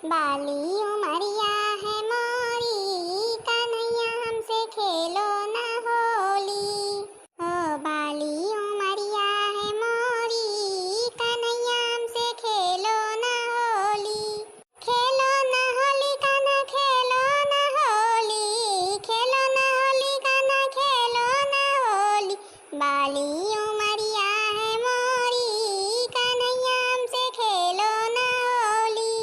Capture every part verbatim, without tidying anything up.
बाली उमरिया है मोरी, कन्हैया हमसे खेलो ना होली। ओ बाली उमरिया है मोरी, कन्हैया हमसे खेलो ना होली। खेलो ना होली कान्हा, खेलो ना होली, खेलो ना होली कान्हा, खेलो ना होली। बाली उमरिया है मोरी, कन्हैया हमसे खेलो ना होली।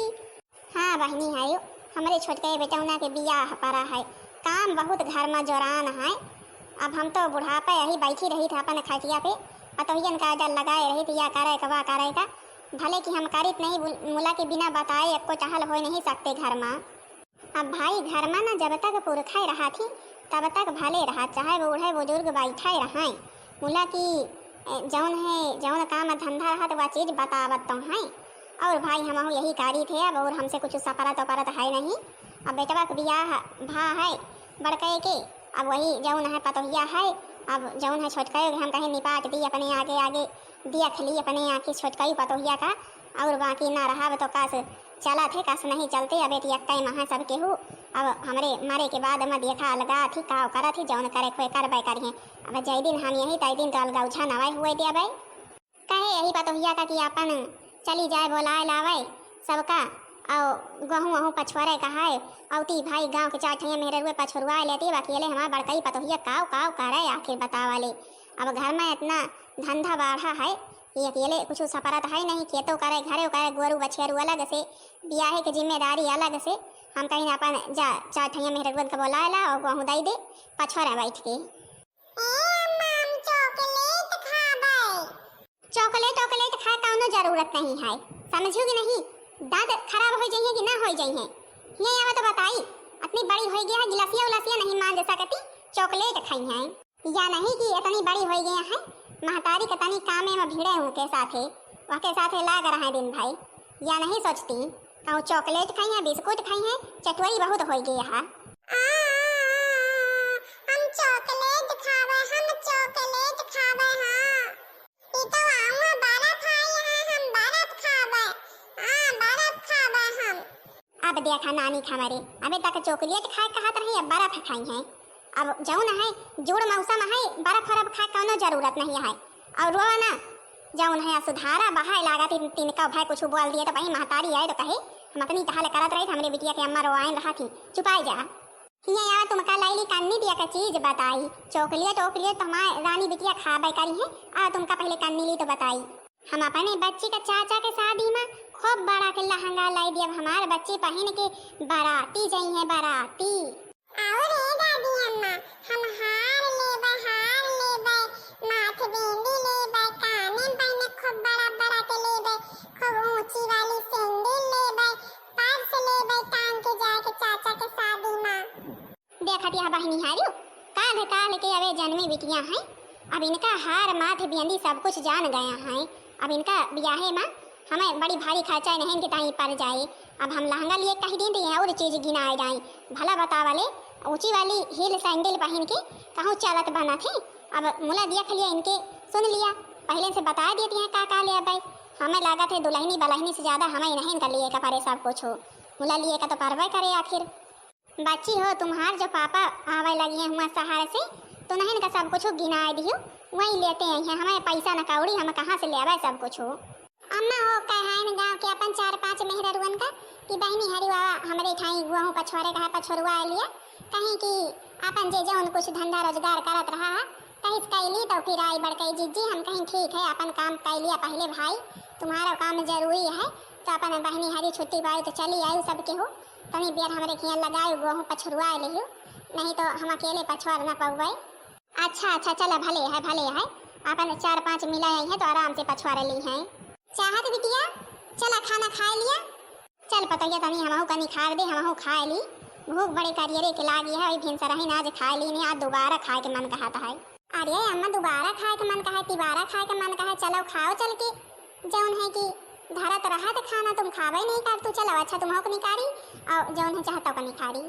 हाँ बहिनी, हायो, हमरे छोटके बेटौना के बियाह परा है। काम बहुत घर मा जोरान है। अब हम तो बुढ़ापे यही बैठी रही था अपन खटिया पे, पतोहियन का डर लगाए रही थी, या करे का, वा करे का। भले कि हम करित नहीं, बुल-, मुला के बिना बताए एको टहल होए नहीं सकते घर मा। अब भाई, घर मा ना जब तक पुरखा रहा थी, तब तक भले रहा, चाहे बूढ़े बुजुर्ग बैठे रहे। मुला की, ए, जौन है, जौन काम धंधा रहत, वह चीज बतावत तो हैं। और भाई, हमहू यही कारी थे अब, और हमसे कुछ सपरत उपरत है नहीं। अब बेटवा के बियाह भा है बड़के के, अब वही जौन है पतोहिया है, अब जौन है छोटके के हम कहीं निपाट दी अपने आगे आगे, देख ली अपने आँखी छोटके पतोहिया का, और बाकी ना रहा तो कास चलत है, कास नहीं चलते। अब एक यक्का महा सब केहू, अब हमरे मरे के बाद में देखा अलगा थी, का करत थी, जौन करे खोए करबे करिहे। अब जय दिन हम यही, तय दिन तो अलगा उझा नवाए हुए देबे। कहे यही पतोहिया का कि आपन चली जाए, बोलाए लावे सबका, और गहूँ वहूँ पछोरे कहाए, औती भाई गाँव के चार ठैया मेहररुए पछोरुआए लेती, अब अकेले हमार बड़कई पतोहिया काव काव करे, आखिर बतावा ले। अब घर में इतना धंधा बाढ़ा है कि अकेले कुछ सपरत है नहीं, खेतो करे, घरे करे, गोरू बछेरू अलग से, बियाहे के जिम्मेदारी अलग से। हम कहीं अपन जा चार ठैया मेहररुअन के बोलाए ला और गहूँ दई दे, पछोरे बैठ के। ए अम्मा, हम चॉकलेट खाबै। चॉकलेट, चॉकलेट खाए कौनो जरूरत नहीं है, समझू कि नहीं? दांत खराब हो जाइए कि ना हो जाइए? ये आवा तो बताई, इतनी बड़ी हो गई है, गिलासिया उलासिया नहीं मांज सकती, चॉकलेट खाई है। या नहीं कि इतनी बड़ी हो गई है, महतारी के तनी कामे में भिड़े हूँ के साथे, वह के साथे लाग रहा है दिन भाई। या नहीं सोचती, कहूँ चॉकलेट खाई है, बिस्कुट खाई है, चटोरी बहुत हो गई है। आ, आ, आ, आ, हम चॉकलेट खाबै, हम चॉकलेट खाबै, हाँ। ई तो आऊँ बर्फ आई है, हम बर्फ खाबै, हाँ, बर्फ खाबै हम। अब देखा नानी खमरे, अबे तक चॉकलेट खाए कहत रही, अब बर्फ खाई है। अब जौन है, जूड़ मौसम है, बर्फ उर्फ खाए कौनो जरूरत नहीं है। और रो ना, जौन है सुधारा बहाए लागत, इन, तिनका भाई कुछ बोल दिए तो कहीं महतारी आए तो कहे, हम अपनी टहल करत रही, हमरे बिटिया के अम्मा रोआइन रहा थी, चुपाई जा। हियाँ आवा, तुमका लैली कन्नी दिया का चीज बताई। चॉकलेट ओकलेट तो हमार रानी बिटिया खाबे करी है। आ तुमका पहले कन्नी ली तो बताई। हम अपने बच्ची का चाचा के शादी में खूब बड़ा के लहंगा लाई दियब। हमार बच्ची पहिन के बाराती जइहैं, बाराती। और ए दादी अम्मा, हम हार लेबै, हार लेबै, माथ बिंदी लेबै, काने में पहने खूब बड़ा बड़ा के लेबै, खूब ऊंची वाली सैंडल लेबै, पर्स लेबै, टांग के जाए के चाचा के शादी में। देखत यह बहिनी हारियो, काल्ह काल्ह के अबे जन्मी बिटिया हैं। अब इनका हार माथ बिंदी सब कुछ जान गया हैं। अब इनका बियाहे में हमें बड़ी भारी खर्चा नहीं इनके ताई पड़ जाए। अब हम लहंगा लिए कही दिन तो ये और चीज गिनाए जाए। भला बतावा ले, ऊंची वाली हील सैंडल पहिन के कहूँ चलत बनत है। अब मुला देख लिया इनके, सुन लिया, पहले से बता देती हैं का का ले भाई। हमें लागत है दुल्हनी बलहनी से ज्यादा हमें नहीं इनका लिए का परे सब कुछ हो। मुला लिए का तो परवे करे आखिर। बच्ची हो, तुम्हार जो पापा आवे लगिहैं हुआँ शहर से, तो नहीं इनका सब कुछ गिनाए दियो, वहीं लेते अइहैं। हमें पैसा न कौड़ी, हम कहाँ से लेबै सब कुछ हो? अम्मा हो, कहैन गाँव के अपन चार पाँच मेहररुअन का कि बहिनी हरिवा हमरे ठाई गुआहू पछोरे का है, पछोरुआ लिया, कहीं कि अपन जे जौन कुछ धंधा रोजगार करत रहा है, कहिस कैली तो फिर आई बड़कई जिज्जी, हम कहीं ठीक है, अपन काम कैलिया पहले भाई, तुम्हारा काम जरूरी है, तो अपन बहिनी हरी छुट्टी पाई तो चली आई सब केहू। तनी बेर हमरे खियाँ लगाए, गोहूँ पछुरवाए लेहू, नहीं तो हम अकेले पछुआर न पउबे। अच्छा, अच्छा, चला, भले है, भले है, अपन चार पाँच मिला आई है तो आराम से पछुआर ली है। चाहत बिटिया, चला खाना खाए लिया। चल पतोहिया, तनी हमहू कनी खाए दे, हमहू खाए ली। भूख बड़े करियरे के लागी है, वही भिनसरहिन आज खाए ली नहीं, आज दोबारा खाए के मन कहत है। अरे अम्मा, दोबारा खाए के मन कहे, तिबारा खाए के मन कहे, चलो खाओ चल के। जौन है कि धरत रहा तो खाना तुम खावे नहीं कर तू, चलो अच्छा तुम हो के निकारी और जौन है चाहतो का निकारी।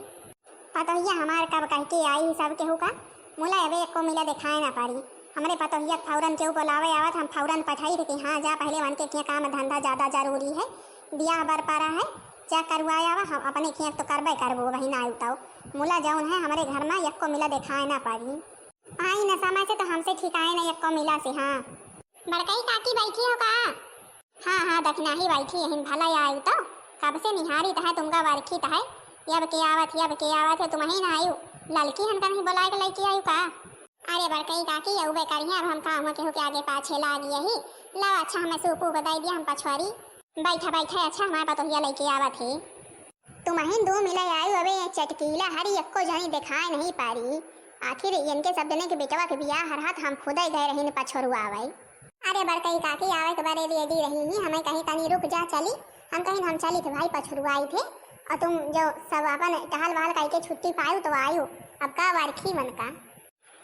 पतोहिया हमार कब कह के आई सब केहू का, मुला अबे एको मिला दिखाए ना पारी। हमरे पतोहिया के फौरन केहू बोलावे आवत, हम फौरन पठाई थे कि हाँ जा पहले वन के किया काम धंधा ज्यादा जरूरी है, बियाह बर पारा है, जा करवाया वा, हम अपने खियाँ तो करबे करबो, वही ना आयु तो। मुला जौन है हमरे घर मा यक्को मिला देखाए ना पारी। आई न समय से तो हमसे ठिकाए ना यक्को मिला से, हाँ। बड़कई काकी बैठी हो का? हाँ, हाँ, दखिनाही बैठी यहिन, भला आयु तो। कब से निहारी तहै तुमका वरखी तहै। यब के आवत, यब के आवत है, तुमही ना आयु। ललकी हन कहीं बोलाए के लइके आयु का? अरे बड़कई काकी, अउबे करिहे, अब हम का हुआ केहू के आगे पाछे लागी यही। लाओ अच्छा, हमें सूप ऊप दे दिया, हम पछवारी। बैठा, बैठा, अच्छा, हमारे पतोहिया लइके आवत है। तुमहिन दू मिला आयु, अबे ये चटकीला हरी एक्को जनी देखाए नहीं पारी। आखिर इनके सब जने के बेटवा के बियाह हर हाथ हम खुदे गए रहिन पछोरुआवे। अरे बड़कई काकी, आवे के बारे ready रही ही, हमें कहीं तनी रुक जा, चली। हम कहीं हम चली थे भाई, पछुरुआई थे। और तुम जो सब अपन टहल वहल करके छुट्टी पायु तो आयु, अब का वरखी मन का।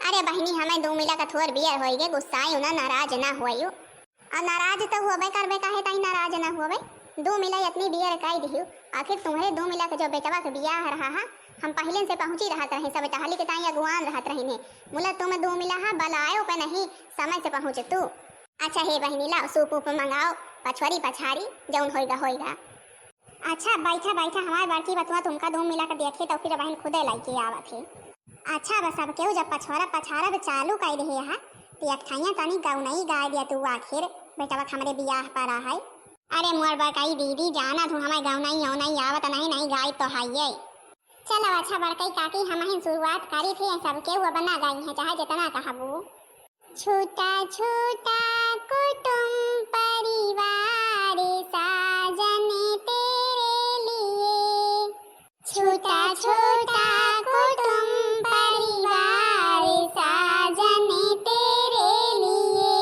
अरे बहिनी, हमें दू मिला का थोर बियर होई गे, गुस्सायु ना, नाराज ना होयु। और नाराज तो होबे करबे, काहे ताई नाराज ना होबे। दू मिला इतनी बियर काई दिहु, आखिर तुम्हरे दू मिला के जो बेटवा के बियाह रहा हा, हम पहले से पहुँची रहत रहे, सब टहली के ताई अगुआन रहत रहे ने। मुला तुम दू मिला हा, बलायो पे नहीं, समय से पहुँच तू। अच्छा हे बहिनी, लाओ सूप ऊप मंगाओ, पछवारी पछारी, जौन होइगा होइगा। अच्छा बैठा बैठा, हमार बड़की बतुआ तुमका दू मिला के देखे तो फिर बहिन खुदे लइके आवत है। अच्छा बस अब केहू जब पछवारा पछारब चालू कर दे हा, तो एक ठैया तनी गौनई गाय दिया तू आखिर, बेटवा के हमरे बियाह पर है। अरे मोर बड़कई दीदी, जाना तू हमार गौनई औनई आवत नहीं, नहीं गाय तो है ये। चलो अच्छा बड़कई काकी, हमहिन शुरुआत करी थे, सब केहू अब ना गाई है, चाहे जितना कहबू। छोटा छोटा कुटुम परिवार साजन तेरे लिए। छोटा छोटा कुटुम परिवार साजन तेरे लिए।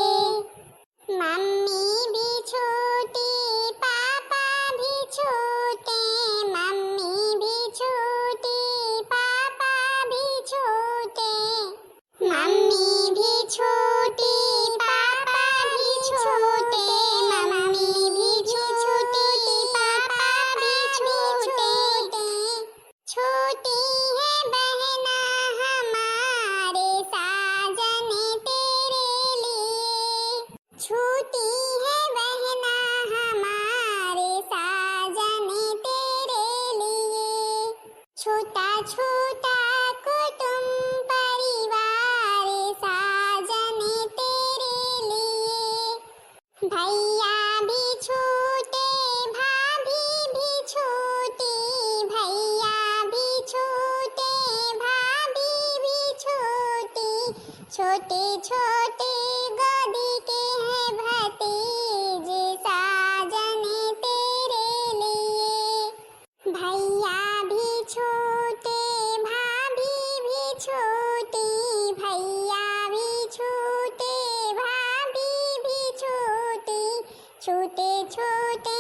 मम्मी भी छोटी, पापा भी छोटे, मम्मी भी छोटी, पापा भी छोटे। मम्मी भी छोटी, पापा भी छोटे, मम्मी भी छोटी, पापा भी छोटे। छोटी है बहना हमारे साजन तेरे लिए, छोटी है बहना हमारे साजन तेरे लिए। छोटा छोटा कुटुम परिवार साजन तेरे लिए। भैया भी छोटे, भाभी भी छोटी, भैया भी छोटे, भाभी भी छोटी, छोटे छोटे गोदी के हैं भतीजे साजन तेरे लिए। भैया भी छोटे, भाभी भी छोटी, भैया भी छोटे, भाभी भी छोटी, छोटे छोटे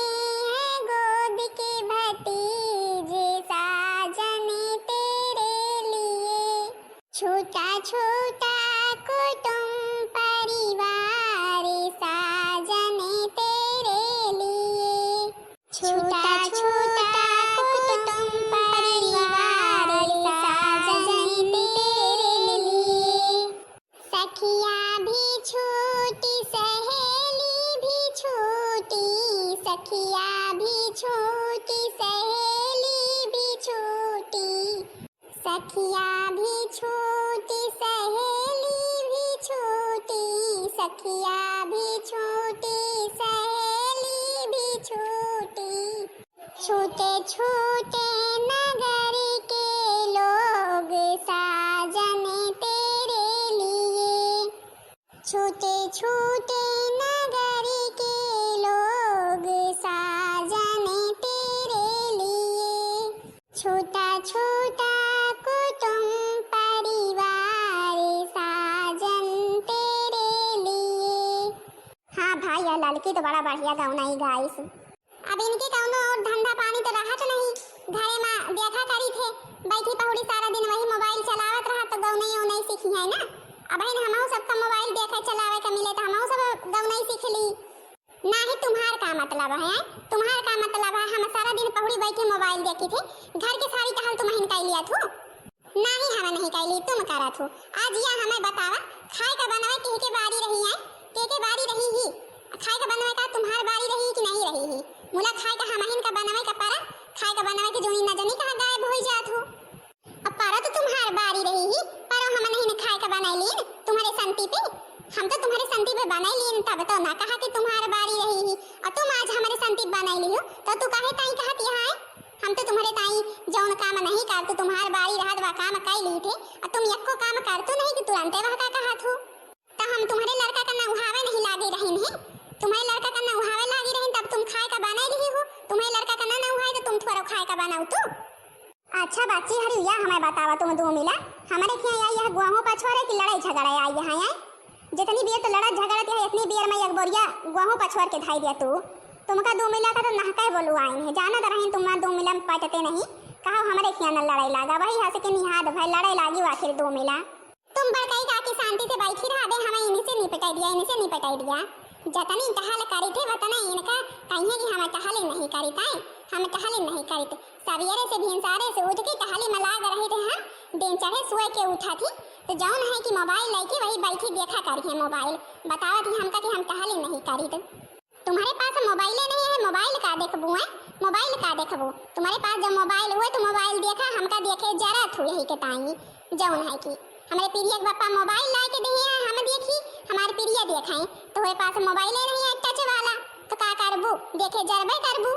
हैं गोद के भतीजे साजन तेरे लिए। छोटा छोटा कुटुम परिवार साजन तेरे लिए। छोटा छोटा कुटुम परिवार साजन तेरे लिए। सखिया भी छोटी, सहेली भी छोटी, सखिया भी छोटी, सहेली भी छोटी। सखिया भी छोटी, सहेली भी छोटी, सखिया भी छोटी, सहेली भी छोटी। छोटे छोटे नगर के लोग साजन तेरे लिए। छोटे छोटे नगर के लोग साजन तेरे लिए। छोटा छोटा कुटुम परिवार साजन तेरे लिए। हाँ भाई, यह ललकी तो बड़ा बढ़िया गौनई गाइस। अब इनके कौनो और धंधा पानी तो रहत नहीं, घरे मा देखा करी थे, बैठी पहुड़ी सारा दिन वही मोबाइल चलावत रहा, तो गौनई औनई सीखी है ना। अब है ना, हमहू सबका मोबाइल देखे चलावे के मिले, तो हमहू सब गौनई सीख ली। नाही, तुम्हार का मतलब है, तुम्हार का मतलब है, हम सारा दिन पहुड़ी बैठी मोबाइल देखी थे, घर के सारी टहल तुमहिन कई लिया थू। नाही, हम नहीं कैली, तुम करत हो। आज या हमें बतावा, खाए का बनवे के के बारी रही है, के के बारी रही ही? खाए का बनवे का तुम्हार बारी रही कि नहीं रही ही? मुला खाए का हमहिन का बनवे का परा, खाए का बनावे के जूनी न जानी कहाँ गायब होइ जात हो। अब परो तो तुम्हार बारी रही ही, परो हम नहीं न खाए का बनाई लीन तुम्हारे संती पे। हम तो तुम्हारे संती पे बनाई लीन, तब तो ना कहा कि तुम्हार बारी रही ही, और तुम आज हमारे संती पे बनाई ली हो, तो तू काहे ताई कहत यहाँ है? हम तो तुम्हारे ताई जौन काम नहीं करतू, तुम्हार बारी रहत बा काम कई ली थे, और तुम यक्को काम करतू नहीं कि तुरंते वह का कहत हो। तो हम तुम्हारे लड़का का नउहावे नहीं लागे रहिन है, तुम्हारे लड़का का नउहावे लागे रहिन, तब तुम खाए का बनाई रही हो, तुम्हारे लड़का का ना नउहाए तो तुम थोड़ा खाए का बनाऊ तू। अच्छा बच्ची हरी, या हमें बतावा तुम दो मिला, हमारे खिया आई यह गोहूँ पछोरे की लड़ाई झगड़ा आई यहाँ है? जितनी बेर तो लड़त झगड़त है, इतनी बेर में एक बोरिया गोहूँ पछोर के धाई दिया तू। तुमका दो मिला का तो नहकाए बोलू आइन है, जाना तो रही तुम दो मिला में पटते नहीं, कहा हमारे खिया न लड़ाई लागा, वही हंस के निहाद भाई लड़ाई लागी आखिर दो मिला। तुम बड़कई काकी शांति से बैठी रहा बे, हमें इनसे निपटाई दिया, इनसे निपटाई दिया। जतनी टहल करी थे वतने इनका कहिए कि हम टहल नहीं करी ताई, हम टहल नहीं करी थे। सवेरे से भिनसारे से उठ के टहली में लाग रहे थे हम, दिन चढ़े सोए के उठा थी, तो जौन है कि मोबाइल लेके वही बैठी देखा करी है मोबाइल, बतावत ही हमका कि हम टहल नहीं करी थे। तुम्हारे पास मोबाइले नहीं है, मोबाइल का देखबू है, मोबाइल का देखबू? तुम्हारे पास जब मोबाइल हुए तो मोबाइल देखा, हमका देखे जरा थू यही के ताई, जौन है कि हमरे प्रिय के पापा मोबाइल लाए के दिए हैं, हम देखी, हमारे प्रिय देखाई, तुम्हारे पास मोबाइले नहीं है टच वाला, तो का करबू, देखे जरबे करबू।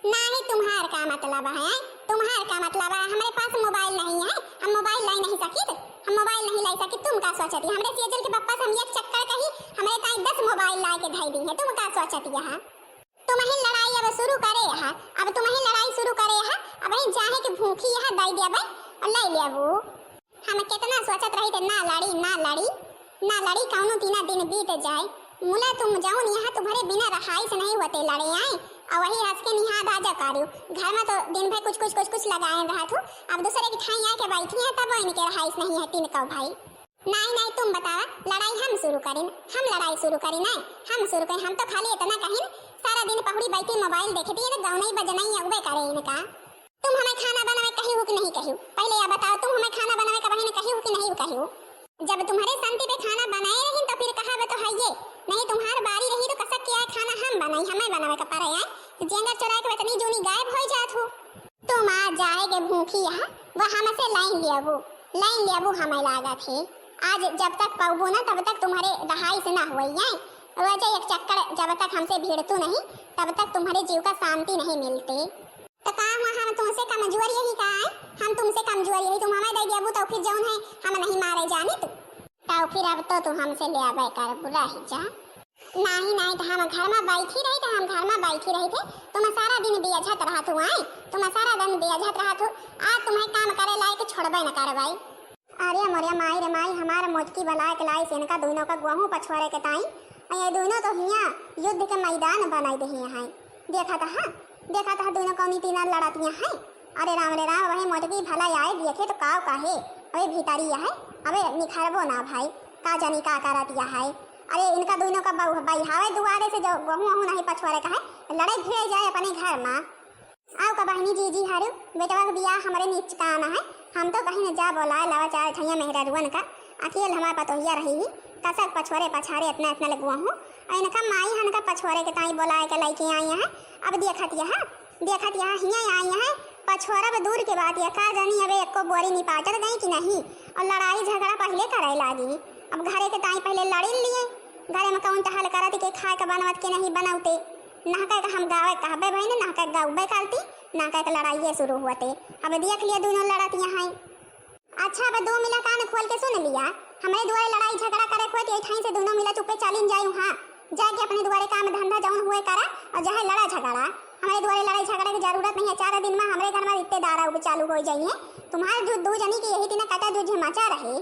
नाही, तुम्हार का मतलब है? तुम्हार का मतलब है? हमारे पास मोबाइल नहीं है, हम मोबाइल लाई नहीं सकित, हम मोबाइल नहीं लाई सकित। तुम का सोचती? हमरे सेजल के पप्पा से हम एक चक्कर कही, हमरे ताई दस मोबाइल ला के धई दी है। तुम का सोचती है? तुम ही लड़ाई अब शुरू करे है, अब तुम ही लड़ाई शुरू करे है। अब ही चाहे कि भूखी है, दई देबे और लाई लेबू। हम केतना सोचत रही थे, ना लड़ी, ना लड़ी, ना लड़ी, कौनो तीना दिन बीत जाए। मुला तुम जौन यहाँ तुम्हारे बिना रहाइश नहीं होते लड़े आए, और वही हंस के निहाद आ जा करू। घर में तो दिन भर कुछ कुछ कुछ कुछ लगाए रहा थू, अब दूसरे की ठाई आके बैठी है, तब इनके रहाइश नहीं है तीन कौ भाई। नहीं, नहीं, तुम बतावा, लड़ाई हम शुरू करें, हम लड़ाई शुरू करें, नहीं, हम शुरू करें, हम तो खाली इतना कहें, सारा दिन पहुड़ी बैठी मोबाइल देखती है, तो गौनई बजनई अगुबे करे इनका। तुम हमें खाना बनावे कही हो कि नहीं कही हो? पहले या बताओ, तुम हमें खाना बनावे का बहिन कही हो कि नहीं कही हो? जब तुम्हारे संती पे खाना बनाए रही तो फिर कहा तो है ये, नहीं तुम्हार बारी रही तो कसक के आए खाना हम बनाई, हमें बनावे का पड़े आए। जेंगर चोराए के इतनी जूनी गायब हो जात हो। तुम आज जाए के भूखी है, वह हमसे लाइन लेबू, लाइन लेबू हमें लागत है। आज जब तक पौबू ना तब तक तुम्हारे रहाई से ना हुई है। रोजे एक चक्कर जब तक हमसे भिड़तू नहीं तब तक तुम्हारे जीव का शांति नहीं मिलती। तो का हुआ, हम तुमसे कमजोर यही का है? हम तुमसे कमजोर यही, तुम हमें दे देबू तो फिर जौन है हम नहीं मारे जानित। तो फिर अब तो तू हमसे लेबे करबू, रह जा। नहीं, नहीं, तो हम घर में बैठी रही, तो हम घर में बैठी रही थे, तुम सारा दिन बेझत रहत हुआ है, तुम सारा दिन बेझत रहत हो, आज तुम्हें काम करे लायक छोड़बे न करवाई। अरे मोरे माई रे माई, हमारा मोटकी बलाय के लाई से इनका दोनों का गोहूँ पछोरे के ताई, ये दोनों तो हियाँ युद्ध के मैदान बनाई दे हैं। देखा था, हाँ, देखा था, दोनों कौनी तीना लड़तियाँ हैं। अरे राम रे राम, वही मोटकी भला आए देखे तो काव काहे, अबे भीतरी है, अबे निखरबो ना भाई, का जानी का करतिया है। अरे इनका दोनों का बहु-, बहियावे दुआरे से जो गोहूँ वहूँ नहीं पछोरे का है, लड़े भिड़े जाए अपने घर में। आओ का बहिनी जी, जी हारू, बेटवा के बियाह हमरे निचकाना है। हम तो कहीं न जा बोलाए लावा चार ठैया मेहरारुअन का, अकेल हमार पतोहिया रही ही, कसक पछोरे पछारे इतना इतना लगुआ हूँ। और इनका माई हन का पछोरे के ताई बोलाए के लइके आई है। अब देखत यह, देखत यह हियाँ आई है, पछोरब दूर के बात यह, का जानी अबे एको बोरी निपाटत गई कि नहीं, और लड़ाई झगड़ा पहले करे लागी। अब घरे के ताई पहले लड़ी लिए, घरे में कौन टहल करत के खाए के बनवत के नहीं बनौते। ना कहे के हम गावे कहबे भई ने, ना कहे गौबे करती, ना कहे के लड़ाइये शुरू हुआ थे। अब देख लिया दोनों लड़त यहाँ। अच्छा, अब दो मिला कान खोल के सुन लिया, हमरे दुआरे लड़ाई झगड़ा करे खोए के ठाई से दोनों मिला चुप्पे चालिन जाए वहाँ, जाके अपने दुआरे काम धंधा जौन हुए करा और चाहे लड़ा झगड़ा। हमरे दुआरे लड़ाई झगड़ा की जरूरत नहीं है, चार दिन में हमरे घर में रिश्तेदार आउबे चालू हो जाइए। तुम्हारे दू, दू जनी की यही दिन कटा दू झमाचा रहे।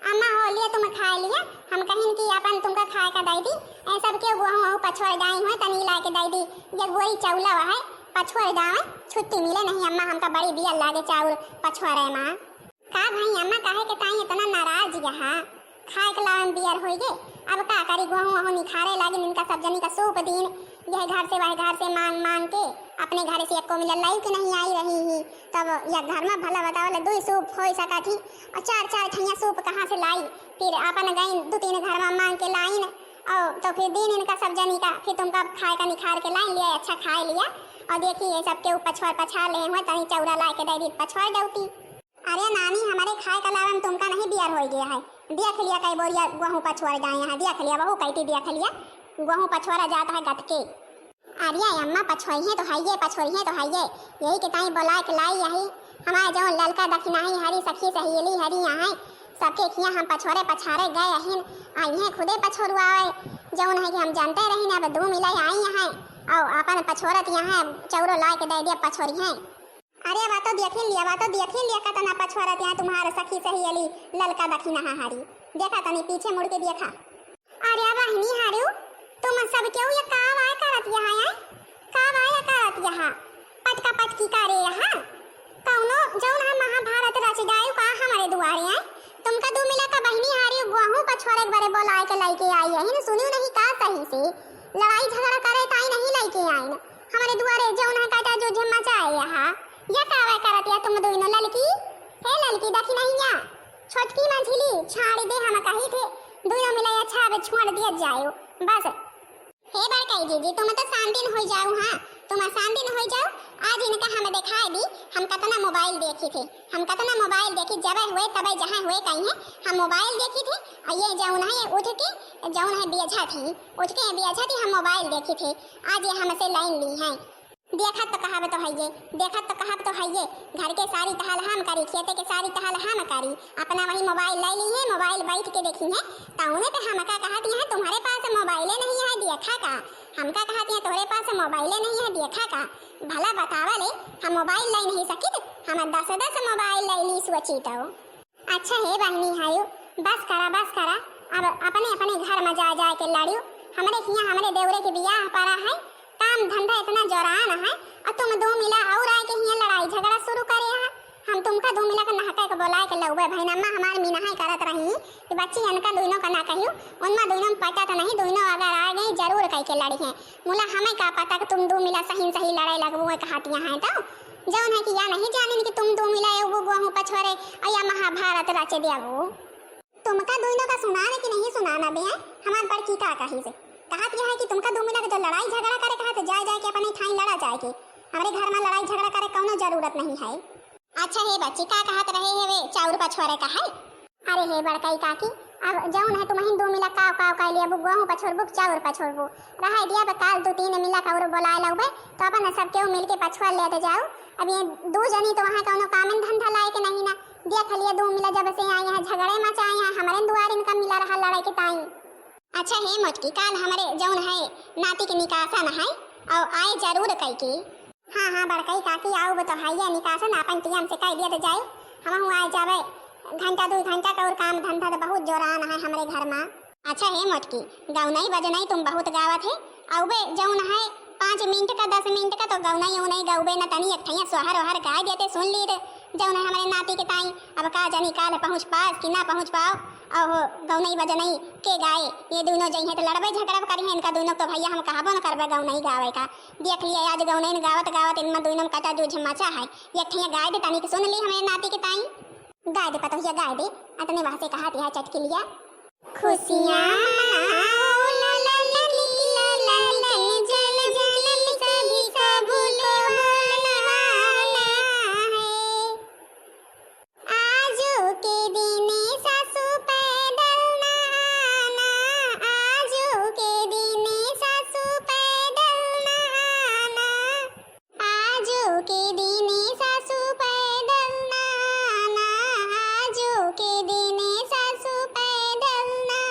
अम्मा हो लिया, तुम खाए लिया, हम कहिन कि अपन तुमका खाए का दई दी। ऐ सब के गोहूँ वहूँ पछोर डाई हुए, तनी ला के दई दी। ये गोरी चौला है, पछोर डावे, छुट्टी मिले नहीं अम्मा, हमका बड़ी बिया लागे चाउर पछोरे माँ। का भाई अम्मा, काहे के ताई इतना नाराज यहाँ? खाए के लावे में बियर होई गे। अब का करी, गोहूँ वहूँ निखारे लागिन, इनका सब जनी का सूप दीन। यह घर से वह घर से मांग मांग के अपने घर से एको मिला लाई के नहीं आई रही ही। तब यह घर में भला बताओ ले दुई सूप होई सका थी और चार चार ठैया सूप कहाँ से लाई? फिर अपन गई दो तीन घर में मांग के लाइन और तो फिर दीन इनका सब जनी का, फिर तुमका खाए का निखार के लाइन लिया, अच्छा खाए लिया। और देखी, ये सबके ऊ पछोर पछार ले हुए, तनी चौरा लाइके दइ दी, पछोर देउती। अरे नानी, हमरे खाए का लावा में तुमका नहीं बियर होइ गया है। देख लिया, कई बोरिया गोहूँ पछोर गए हैं, देख लिया, वहू कइती देख लिया, गोहूँ पछोरा जात है गतके। अरे अम्मा, पछोरिहे तो हइये, पछोरिहे तो हइये, यही के ताई बोलाइके लाई यही। हमारे जउन ललका दखिनही हरी, सखी सहेली हरी, यहाँ सबके खिया हम पछोरे पछारे गए अहिन, आ इहे खुदे पछोरुआवे, जउन है कि हम जानते रही ना, अब दू मिला आई यहाँ, और अपन पछोरत यहाँ चौरो लाइके दइ दिया पछोरिहे। अरे बा तो देखी लिया, बा तो देखी लिया, कतना पछोरत यहाँ तुम्हारे सखी सहेली ललका दखिनहा हरी। देखा तनी पीछे मुड़ के देखा। अरे बहिनी हारू, तुम सब केहू ये का वाय करत यहाँ, हैं? का वाय करत यहाँ? पटका पटकी करे यहाँ? कउनो जउन है महाभारत रच जायु का हमरे दुआरे, हैं? तुमका दू मिला का बहिनी हारू गोहूँ पछोरे एक बारे बोलाइके लइके आई है, न सुनियो नहीं का सही से? लड़ाई झगड़ा करे ताई नहीं लइके आइन। हमरे दुआरे जउन है काटा जो झम्मा चाहे यहाँ। ये का वाय करत या तुम दुइनो ललकी? हे ललकी दखिनहिया, छोटकी मंझिली, छाड़ी दे हम कही थे, दुइनो मिला अच्छा अब छोड़ दिया जायो। बस। हे बड़काई जीजी, तुम तो शांतिन होइ जाओ, हाँ, तुम शांतिन होइ जाओ। आज इनका हम देखाए दी, हम कतना मोबाइल देखी थे, हम कतना मोबाइल देखी, जबे हुए तबे जहाँ हुए कहीं है, हम मोबाइल देखी थे। और ये जउन है उठ के, जउन है बेझा थी, उठ के बेझा थी, हम मोबाइल देखी थे। आज ये हमसे लाइन ली हैं। देखत तो कहब तो हइये, देखत तो कहब तो हइये, घर के सारी टहल हम करी, खेते के सारी टहल हम करी, अपना वही मोबाइल लइ ली है, मोबाइल बैठ के देखी है, तउने पे हमका कहत यहाँ तुम्हरे पास मोबाइले नहीं है, देखा का? हमका कहत यहाँ तोहरे पास मोबाइले नहीं है, देखा का? भला बतावा ले, हम मोबाइल लइ नहीं सकित, हम दस दस मोबाइल लइ ली सोची तो। अच्छा हे बहिनी हारू, बस करा, बस करा। अब अपने अपने घर में जाए जाए के लड़ियो। हमरे हियाँ हमरे देवरे के बियाह पड़ा है, काम धंधा इतना जोरान है, और तुम दो मिला और आए के हियाँ लड़ाई झगड़ा शुरू करे है। हम तुमका दो मिला के नहका के बोलाए के लउबे, भइनम्मा हमार मिनहाई करत रही कि बच्ची इनका दुइनो का ना कहियो, उनमा दुइनो में पटत नहीं, दुइनो अगर आ गई जरूर कह के लड़ी हैं। मुला हमें का पता कि तुम दू मिला सही सही लड़ाई लगबो है कहतिया हैं तो। जउन है कि या नहीं जानिन कि तुम दू मिला एगो गोहूँ पछोरे और या महाभारत रचे देबो। तुमका दुइनो का सुनान कि नहीं सुनान बे हैं? हमार बड़की का कही से कहत यह है कि तुमका दू मिला के जो लड़ाई झगड़ा करे कहा तो जाए जाए के अपने ठाई लड़ा जाए के। हमरे घर में लड़ाई झगड़ा करे कउनो जरूरत नहीं है। अच्छा हे बच्ची, का कहत रहे है वे चाउर पछोरे का है? अरे हे बड़कई काकी, अब जउन है तुमहिन दू मिला काव काव कइ लिया, अब गोहूँ पछोरबू, चाउर पछोरबू, रहे दिया, अब काल दू तीन मिला का और बोलाए लउबे, तो अपन सब केहू मिल के पछोर लेते जाओ। अब ये दू जनी तो वहाँ कउनो कामन धंधा लाए के नहीं ना, देख लिया दू मिला जब से आए हैं झगड़े मचाए हैं, हमरे दुआर इनका मिला रहा लड़ाई के ताई। अच्छा हे मोटकी, काल हमरे जउन है नाती के निकासन है, और आए जरूर कई के। हाँ, हाँ, बड़कई काकी, आउब तो हइये, निकासन आपन टियम से कइ दिया तो जाए, हमहू आए जाबे। घंटा दुइ घंटा का और काम धंधा तो बहुत जोरान है हमरे घर मा। अच्छा हे मोटकी, गउनई बजनई तुम बहुत गावत है, अउबे जउन है पाँच मिनट का, दस मिनट का तो गउनई उनई गउबे न, तनी एक ठैया सोहर ओहर गाय देते सुन ली रे, जउन है हमरे नाती के ताई। अब का जानी काल पहुँच पास कि ना पहुँच पाओ। अहो, गउनई बजनई के गाए, ये दुइनो जइहें तो लड़बे झगड़ब करिहें, इनका दुइनो तो भइया हम कहबो न करबे गउनई गावे का। देख लिया, आज गउनइन गावत गावत इनमा दुइनो में कटा जूझ मचा है। एक ठिया गाय दे तनिक सुन ली हमरे नाती के ताई। गाय दे पतोहिया, गाय दे। अतने वहाँ से कहा दिया चटकी लिया। खुशियाँ मनाओ ललन की, ललन के जन्म की, सभी को बुलवाना है। आजो के दिने सासू पैदल ना आना, आजो के दिने सासू पैदल ना आना, आजो के दिने सासू पैदल ना आना, आजो के दिने सासू पैदल ना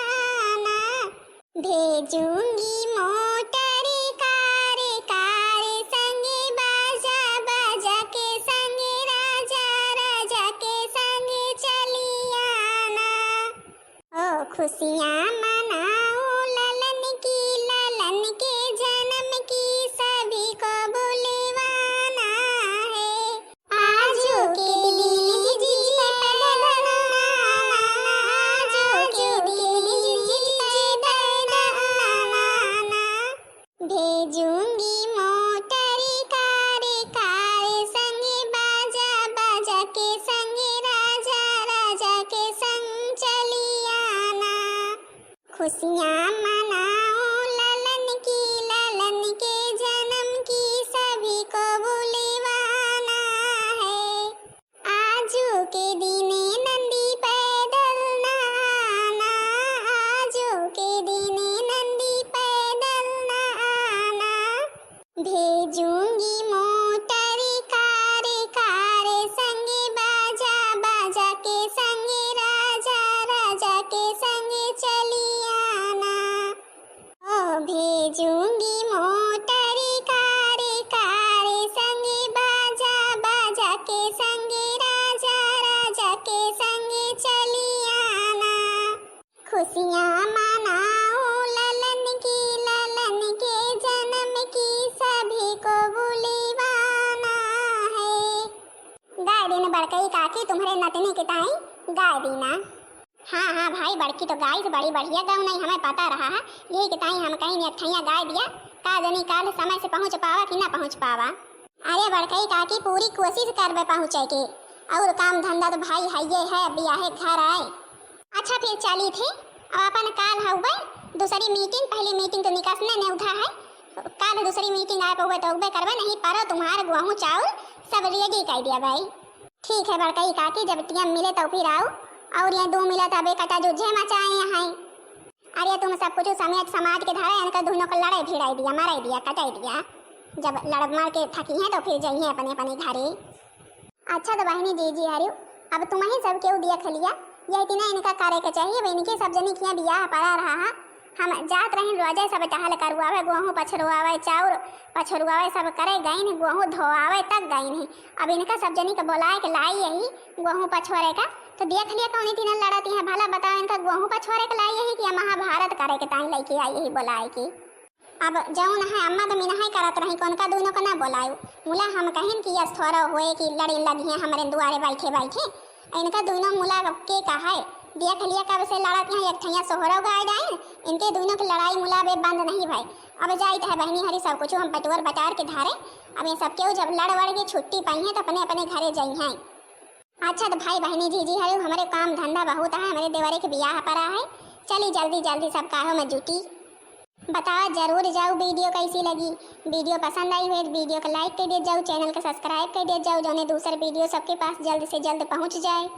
आना। भेजूंगी मोटर कार, कार संग बाजा, बाजा के संग राजा, राजा के संग चली आना। ओ खुशियाँ मनाओ ललन की, ललन के जन्म की, सभी को बुलवाना है। आजो के दिन जी पैदल ना आना, आजो के दिन जी पैदल ना आना। भेजूंगी मोटर कार, कार संग बाजा, बाजा के संग राजा, राजा के संग चली आना। खुशियाँ मनाओ ललन की, ललन के जन्म की, सभी को खुशियाँ मनाओ ललन की, ललन के जन्म की सभी को बुलवाना है। गाय दीन बड़कई काकी, तुम्हरे नतनी के ताई गाय दीना। हाँ हाँ भाई, बड़की तो गाइस, बड़ी बढ़िया गउन है, हमें पता रहा है, यही के ताई हम कहीं एक ठैया गाय दिया। का जनी काल समय से पहुँच पावा कि ना पहुँच पावा। अरे बड़कई काकी, पूरी कोशिश करबे पहुँचे के, और काम धंधा तो भाई हइये है, बियाहे घर आए। अच्छा फिर चली थे, अब अपन काल हउबे दूसरी मीटिंग, पहली मीटिंग तो निकासने ने उठा है, काल दूसरी मीटिंग आए पउबे तो उबे करबे, नहीं परो तुम्हार गोहूँ चाउर सब रेडी कर दिया भाई। ठीक है बड़कई काकी, जब टियम मिले तो फिर आउ, और ये दो मिला तबे कटा जुझे मचाए हैं। अरे तुम सब कुछ समेट समाज के धरे इनका दुनो को लड़ाई भिड़ाई दिया, मराई दिया, कटाई दिया। जब लड़ मर के थकी हैं तो फिर जाइए अपने अपने घरे। अच्छा तो बहनी जी जी हरियो, अब तुम ही सब केहू देख लिया, ये इतना इनका करे के चाहिए। अब इनके सब जनी किया बियाह पड़ा रहा है, हम जात रही रोजे सब टहल करवावे, गोहूँ पछरुआवे, चाउर पछरुआवे, सब करे गइन, गोहूँ धोआवे तक गइन है। अब इनका सब जनी के बोलाए के लाई यही गोहूँ पछोरे का, तो देख लिया कौनी तीन लड़ती हैं। भला बताओ, इनका गोहूँ पछोरे के लाई यही कि महाभारत करे के ताई लेके आई यही बोलाए के? अब जौन है अम्मा तो मिनहाई करत रही, कौन का दुनो को ना बोलायु। मुला हम कहिन कि यस थोड़ा होए कि लड़े लगी हैं हमरे दुआरे बैठे बैठे। इनका दुनो मुला के कहा है, देख लिया कब से लड़त हैं, एक ठैया सोहरो गाय डाइन, इनके दुनो की लड़ाई मुला बे बंद नहीं भाई। अब जाइत है बहनी हरी सब कुछ हम बटोर बटार के धारे। अब ये सब केहू जब लड़ वड़ के छुट्टी पाई हैं तो अपने अपने घरे जाई हैं। अच्छा तो भाई बहनी जी जी हरियो, हमरे काम धंधा बहुत है, हमरे देवरे के बियाह पड़ा है, चली जल्दी जल्दी सब काहो में जुटी। बतावा जरूर जाऊ वीडियो कैसी लगी। वीडियो पसंद आई हुए तो वीडियो को लाइक कर दिया जाऊ, चैनल को सब्सक्राइब कर दिया जाऊ, जौने दूसर वीडियो सबके पास जल्द से जल्द पहुँच जाए।